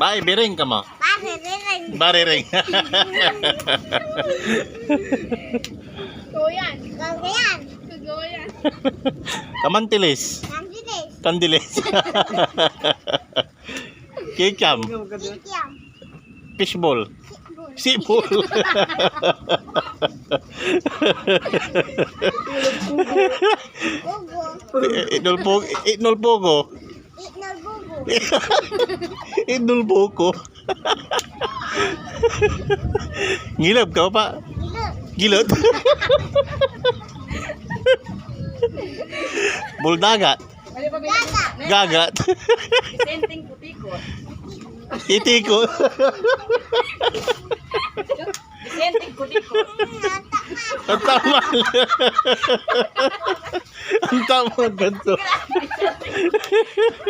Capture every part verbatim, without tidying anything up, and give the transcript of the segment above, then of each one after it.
Paibiring kamo. Paibiring. Bariring. Goyan. Goyan. Goyan. Kamantilis. Kandilis. Kandilis. Kikiam. Kikiam. Fishball. Sipol. Inulpog, inulpogo. Inulbugo. Inulbuko. Ngilab ka pa? Gilot. Gilot. Buldagat. Gagat. Gagat. Vicenteng Kutiko. Itiko. Vicenteng Kutiko. Ang tama. Ang tama ganito.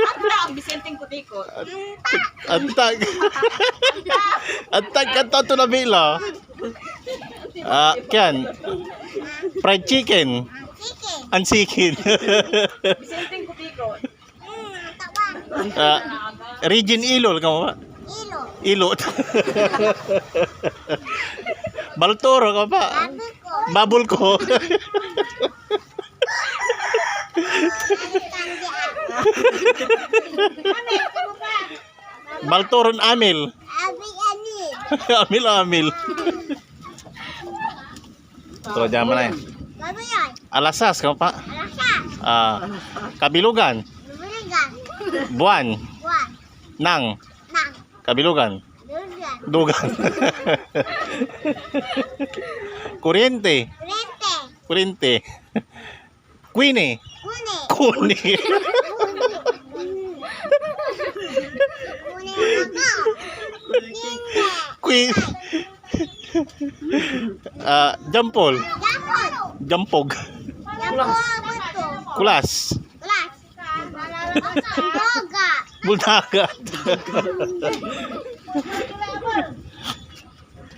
Ano ang Vicenteng Kutiko? Antag. Antag ka to na bila. Ah, kian. Fried chicken. Chicken. Ansikin. Vicenteng Kutiko. Mm, tawan. Ah, Regine Ilol, kamo pa? Ilo. Ilo. Baltoro, kamo pa? Babul ko. Babul ko. Baltoron amil. Amil, amil. Amil, amil. Ito, diyan mo na eh. Ano yan? Alasas, kamo pa? Alasas. Ah, kabilugan. Kabilugan. Buwan. Buwan. Nang. Nang. Kabilugan. Dugan. Dugan. Kuryente. Kuryente. Kuryente. Queenie. Kune. Kune. Kune. Kune ako. Kine. Queen. Ah, jampol. Jampol. Jampog. Jampol. Kulas. Kulas. Buldaga. Buldaga.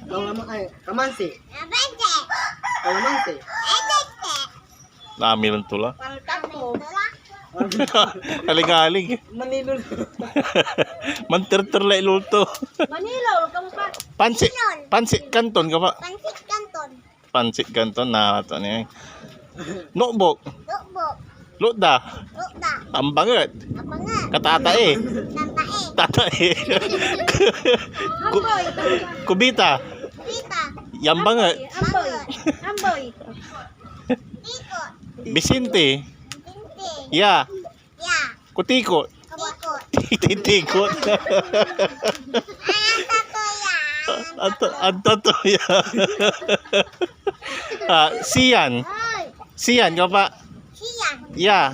Kama-, ay, kamansi. Abente. Kalamansi. Abente. Namilan to la. Paltato. Aligalig. Manilol. Manterter la ilol to. Manilol, kamo pa. Pansit, pansit kanton, kamo pa. Pansit kanton. Pansit kanton, na to ni. Notebook. Notebook. Lutda. Lutda. Ambanget. Ambanget. Katatae. Tatae. Tatae. Ku-, kubita. Kubita. Yambanget. Amboy. Amboy. Vicente. Vicente. Ya. Ya. Kutiko. Kutiko. Titikot. Ay, ang tato yan. Anta, anta to ya. Ah, siyan. Ay. Siyan, kamo pa? Siyan. Ya.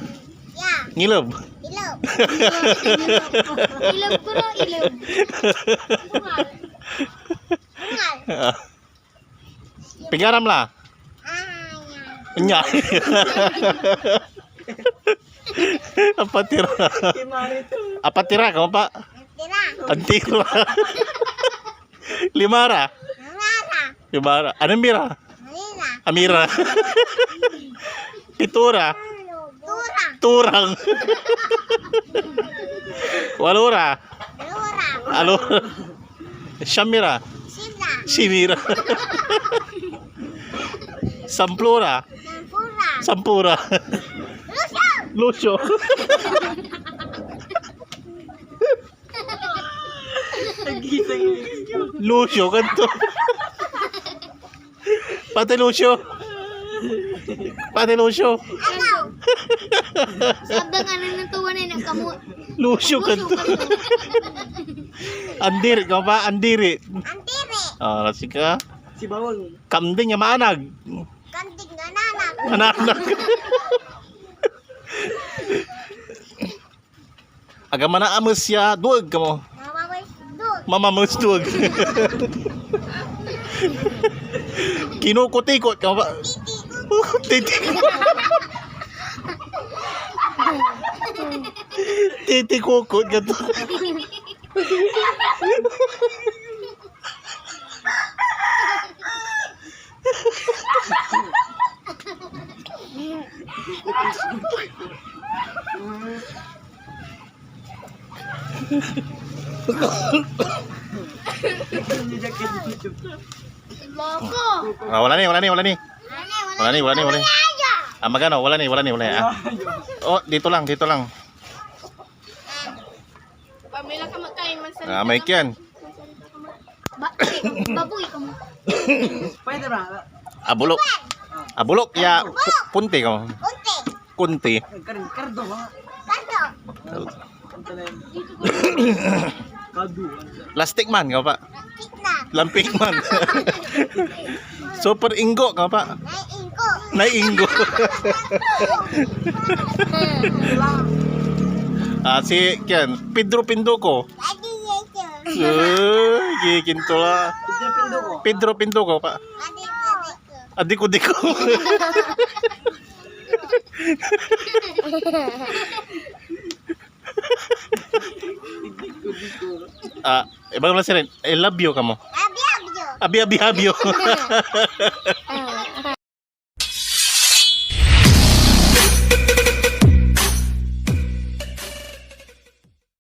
Ya. Ngilub. Ilog. Ilog ko no, ilog. Bungal. Bungal. Ah. Pigaram la? Ah, yan. Nya. Apatira. Apatira, kamo pa? Antira. Antira. Limara. Limara. Limara. Anong mira? Amira. Amira. Pitura. Turang. Turang. Walura. Lura. Alo. Siyamira. Sira. Simira. Samplura. Sampura. Sampura. Lucio. Lucio. Lucio, kanto. Pati Lucio. Pati Lucio. Ano? Sabang ano na to, wala na kamo. Lucio, kanto. Andiri, kamo pa? Andiri. Andiri. Ah, sige ka. Si Bawang. Kamding ya maanag. Kamding ya nanak. Nanak. Aga manaames ya dueg, kamo. Mamames dueg. Mamames dueg. Kinukutikot, kamo pa? Titi. Titikukot ka to. Ah, wala ni, wala ni, wala ni. Wala ni, wala ni, wala ni. Ah, magano? Wala ni, wala ni, wala ni, ah. Oh, dito lang, dito lang. Pamela ka magkain man sa. Ah, may kiyan. Ba, baboy ka mo. Pwede ba? Abulok. Abulok ya pu-, punti ko. Kunti. Kunti. Kar-, kardo, ha? Kardo. Ang talagang Kadu. Lastik man, ka pa? Tikna. Lampik man. Super Ingo, ka pa? Nay Ingo. Nay Ingo. Ah, si, kiyan, Pedro Pinduko. Adi Yesu. Uy, kikinto la. Pedro Pinduko. Pedro Pinduko, pa? Adi Yesu. Adiko-diko. Ah, iba mo lang sirin, I love you ka mo. Abi, abi, abi. Abi, abi, abi.